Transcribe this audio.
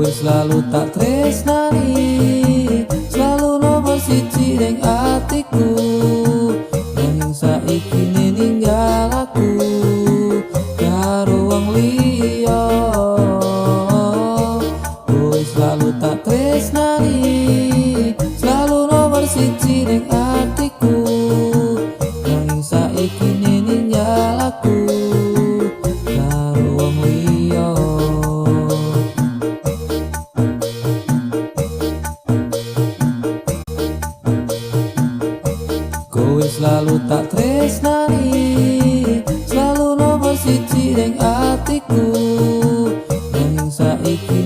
Kowe selalu tak tresnani, selalu nomor siji ning atiku. Nanging saiki ninggal aku karo wong liya. Kowe selalu tak tresnani, selalu nomor siji ning atiku. Nanging saiki ninggal aku karo wong liya. Kowe selalu tak tresnani, selalu nomor siji ning atiku. Nanging saiki